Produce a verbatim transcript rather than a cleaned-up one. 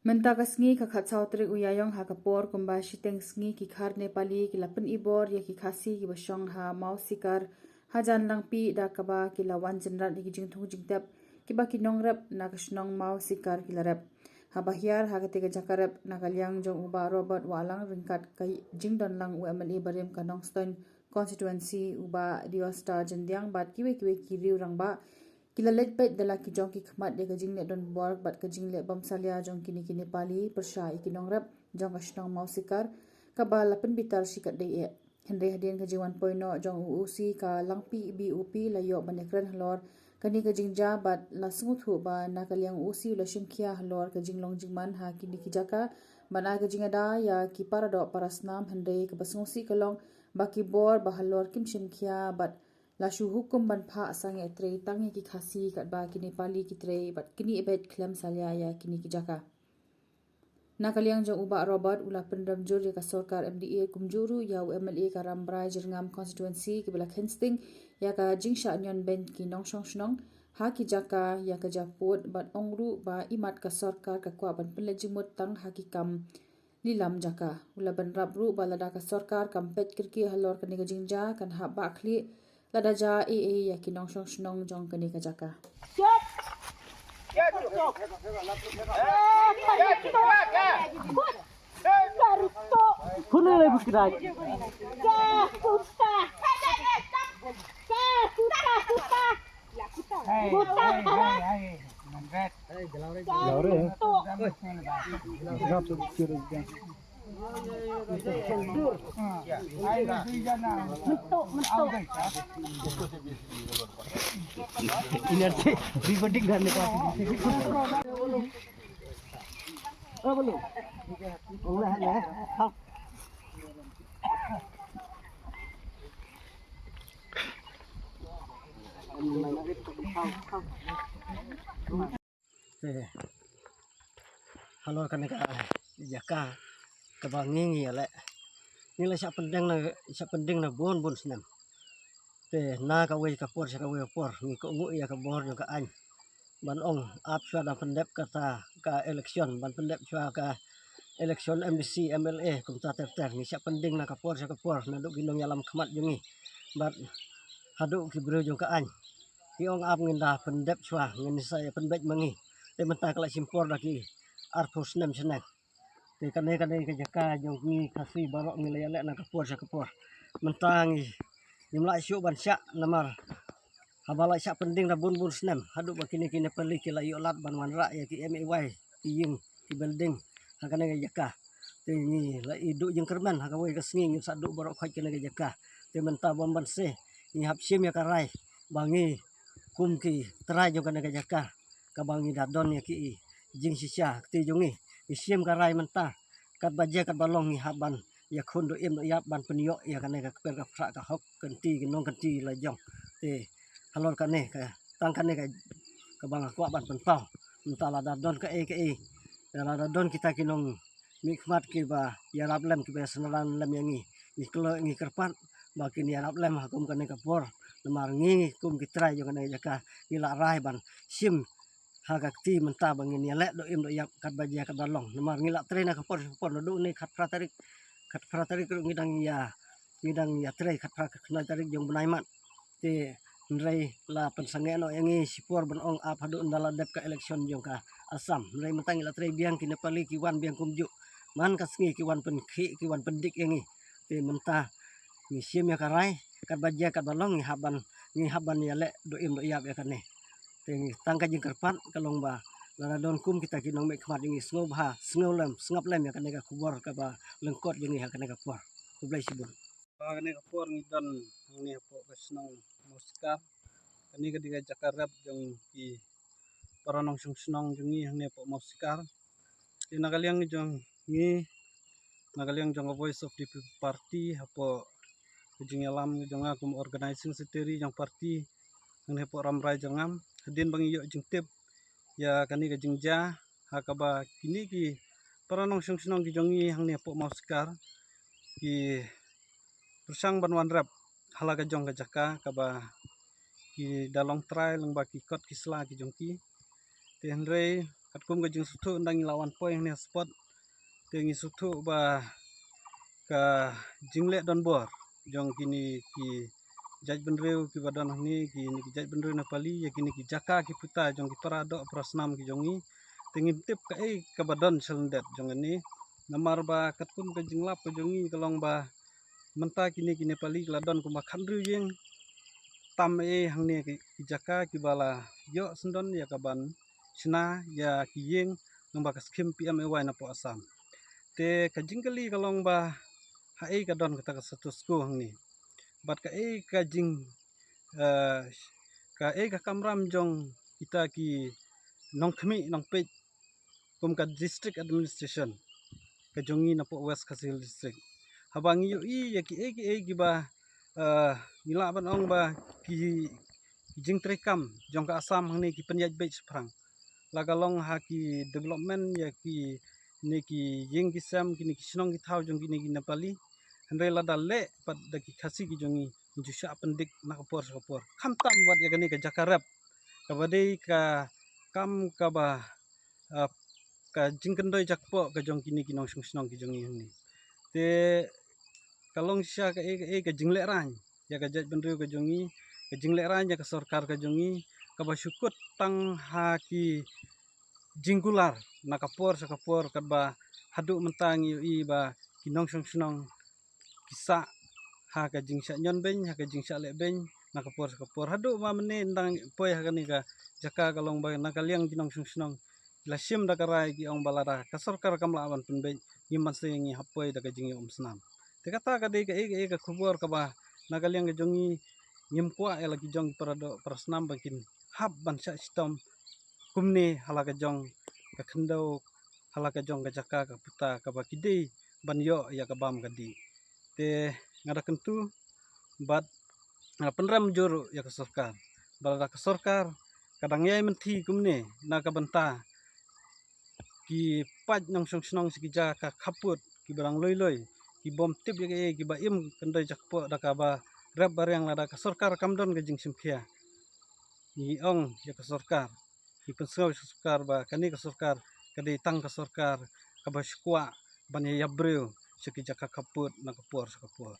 Mynta ka sngi ka khatsaw tarik u Ïaïong ha ka por kumba shiteng sngi ki khar Nepali ki la pynibor ïa ki Khasi kiba shong ha Mawsikar hajan Langpih da kaba ki la wan jynrat ïa ki jingthung jingtep kiba ki nongrep na ka shnong Mawsikar ki la rep. Haba hiar ha katei ka jaka rep na ka liang jong u Bah Robert Wahlang ryngkat ka jingdon lang u M L A barim ka Nongstoiñ constituency u Bah Diostar Jyndiang bad kiwei kiwei ki riew rangbah ki la leit peit da la ki jong ki khmat ïa ka jingleh donbor bad ka jingleh bam salia jong kine ki Nepali pyrshah ïa ki nongrep jong ka shnong Mawsikar kaba la pynbitar shi katdei eh. Hynrei hadien ka jingwan poi noh jong u O C ka Langpih B O P la ïoh ban ïakren halor kane ka jingjia bad la sngewthuh ba na ka liang u O C u la shimkhia halor ka jinglong jingman ha kine ki jaka ban ai ka jingada ïa ki paradoh parasnam, hynrei kaba sngewsih ka long ba ki bor ba halor kim shimkhia bad la shu hukum ban phah sangeh trei tang ïa ki Khasi katba ki Nepali ki trei bad kine beit khlem salia ïa kine ki jaka. Na ka liang jong u Bah Robert u la pynrem jur ïa ka sorkar M D A kumjuh ruh ïa u M L A ka Rambrai Jyrngam constituency kiba la kheiñ sting ïa ka jingshah ñion beiñ ki nongshong shnong ha ki jaka ïa ka japud bad ong ruh ba imat ka sorkar ka kwah ban pynleit jingmut tang ha ki kam lilam jaka. U la bynrap ruh ba lada ka sorkar kam peit kyrkieh halor kane ka jingjia kan hap bah khlieh lada jia ei ei ïa ki nongshong shnong jong kane ka jaka. Te halor kane ka jaka kaba ngi ngi ïaleh, ngi la shah pyndeng na, shah pyndeng na bun bun snem. Te na kawei ka por sha kawei ka por ngi kohnguh ïa ka bor jong ka aiñ ban ong ap shuwa da pyndep kata ka election, ban pyndep shuwa ka election M D C, M L A kumta ter ter. Ngi shah pyndeng na ka por sha ka por naduh ki nongïalam khmat jong ngi bad haduh ki briew jong ka aiñ. Ki ong ap, ngin da pyndep shuwa, ngin sa ïa pynbeit ma ngi. Te mynta ka la shim por da ki arphew snem shaneng. Te kane kane ka jaka jong ngi Khasi baroh ngi la ïaleh na ka por sha ka por. Mynta ngi ngim lah shuh ban shah namar haba la shah pyndeng da bun bun snem haduh ba kine ki Nepali ki la ïoh lad ban wanrah ïa ki M A Y, ki ïing, ki building ha kane ka jaka. Te ngi la ïoh duh jingkyrmen ha kawei ka sngi ngin sa duh baroh khoit kane ka jaka. Te mynta bym ban se ngi hap shim ïa ka rai ba ngi kum ki trai jong kane ka jaka kaba ngi da don ïa ki jingshisha kti jong ngi. Ngi shim ka rai mynta katba jia katba long ngi hap ban ïakhun duh im duh ïap ban pynïoh ïa kane ka kper ka phrah ka hok ka kynti ki nong kynti la jong. Te halor kane ka tang kane ka kaba nga kwah ban pynpaw. Mynta lada don kaei kaei, lada don kita ki nongmihkhmat kiba ïarap lem, kiba ïasynran lem ïa ngi, ngi kyrpad ba kin ïarap lem ha kum kane ka por. Namar ngi kum ki trai jong kane ka jaka ngi la rai ban shim ha ka kti mynta ba ngin ïaleh duh im duh ïap katba jia katba long. Namar ngi la trei na ka por sha ka por naduh ne khatphra tarik, khatphra tarik ruh ngi dang ïa, ngi dang ïatrei, khatphra khatkhyndai tarik jong u bnai March. Te hynrei la pynsangeh noh ïa ngi shipor ban ong ap haduh ynda la dep ka election jong ka Assam. Hynrei mynta ngi la trei biang, ki Nepali ki wan biang kumjuh man ka sngi, ki wan pynkhih, ki wan pyndik ïa ngi. Te mynta ngi shim ïa ka rai katba jia katba long ngi hap ban, ngi hap ban ïaleh duh im duh ïap ïa kane. Te ngi tang ka jingkyrpad ka long ba lada don kum kita ki nongmihkhmat jong ngi sngewbha sngap lem, sngap lem ïa kane ka khubor kaba lyngkot jong ngi ha kane ka por. Khublei shibun. Ha kane ka por ngi don hangne hapoh ka shnong Mawsikar. Kane ka dei ka jaka rep jong ki para nongshong shnong jong ngi hangne hapoh Mawsikar. Te na ka liang jong ngi, na ka liang jong ka Voice of the People Party, hapoh ka jingïalam jong nga kum Organizing Secretary jong party hangne hapoh Rambrai Jyrngam, hadien ba ngi ïoh jingtip ïa kane ka jingjia ha kaba kine ki para nongshong shnong ki jong ngi hangne hapoh Mawsikar ki pyrshang ban wanrep ha la ka jong ka jaka kaba ki da long trai lyngba ki kot ki sla ki jong ki. Te hynrei katkum ka jingsngewthuh ynda ngi la wan poi hangne spot, te ngi sngewthuh ba ka jingleh donbor jong kine ki jaitbynriew kiba don hangne, kine ki jaitbynriew Nepali ïa kine ki jaka ki puta jong ki para doh para snam ki jong ngi. Te ngim tip kaei kaba don shalyndet jong kane, namar ba katkum ka jinglap ka jong ngi ka long ba mynta kine ki Nepali ki la don kumba khathynriew ïing tam ei hangne ki, ki jaka kiba la ïoh syndon ïa ka ban shna ïa ki ïing lyngba ka skhim P M A Y napoh Assam. Te ka jingkylli ka long ba haei ka don kata ka status quo hangne, bad kaei ka jing, eh, kaei ka kamram jong kita ki nongkhmih nongpeit kum ka district administration ka jong ngi napoh West Khasi Hills District. Haba ngi ïohi ïa kiei kiei kiba, eh, ngi lah ban ong ba ki, ki jingtreikam jong ka Assam hangne ki pynïaid beit shaphrang, la ka long ha ki development ïa kine ki ïing ki sem, kine ki shnong ki thaw jong kine ki Nepali. Hynrei lada leh pat da ki Khasi ki jong ngi, ngi ju shah pyndik na ka por sha ka por, khamtam wat ïa kane ka jaka rep kaba dei ka kam kaba, ah, ka jingkyndoi jakpoh ka jong kine ki nongshong shnong ki jong ngi hangne. Te ka long shisha kaei kaei ka jinglehrain ïa ka jaitbynriew ka jong ngi, ka jinglehrain ïa ka sorkar ka jong ngi, kaba shu kut tang ha ki jingkular na ka por sha ka por, katba haduh mynta ngi ïohi ba ki nongshong shnong ki sah ha ka jingshah ñion beiñ, ha ka jingshah leh beiñ na ka por sha ka por. Haduh ma mynne ynda ngi poi ha kane ka jaka ka long ba na ka liang ki nongshong shnong ki la shim da ka rai, ki ong ba lada ka sorkar kam lah ban pynbeit, ngim banse ngi hap poi da ka jingïaumsnam. Te kata ka dei kaei kaei ka khubor kaba na ka liang ka jong ngi ngim kwah ïa la ki jong ki para doh para snam ba kin hap ban shah shitom kumne ha la ka jong ka khyndew, ha la ka jong ka jaka ka puta kaba ki dei ban ïoh ïa ka bam ka dih. Te nga da kyntu bad nga da pynrem jur ïa ka sorkar ba lada ka sorkar ka dang ïai mynthi kumne na ka bynta ki paid nongshong shnong sha ki jaka khappud kiba dang loi loi, ki bym tip ïa kaei, kiba im kyndoi jakpoh da kaba rep ba riang, lada ka sorkar kam don ka jingshim khia. Ngi ong ïa ka sorkar, ngi pynsngew ïa ka sorkar ba kane ka sorkar ka dei tang ka sorkar kaba shu kwah ban ïa ïap briew sha ki jaka khappud na ka por sha ka por.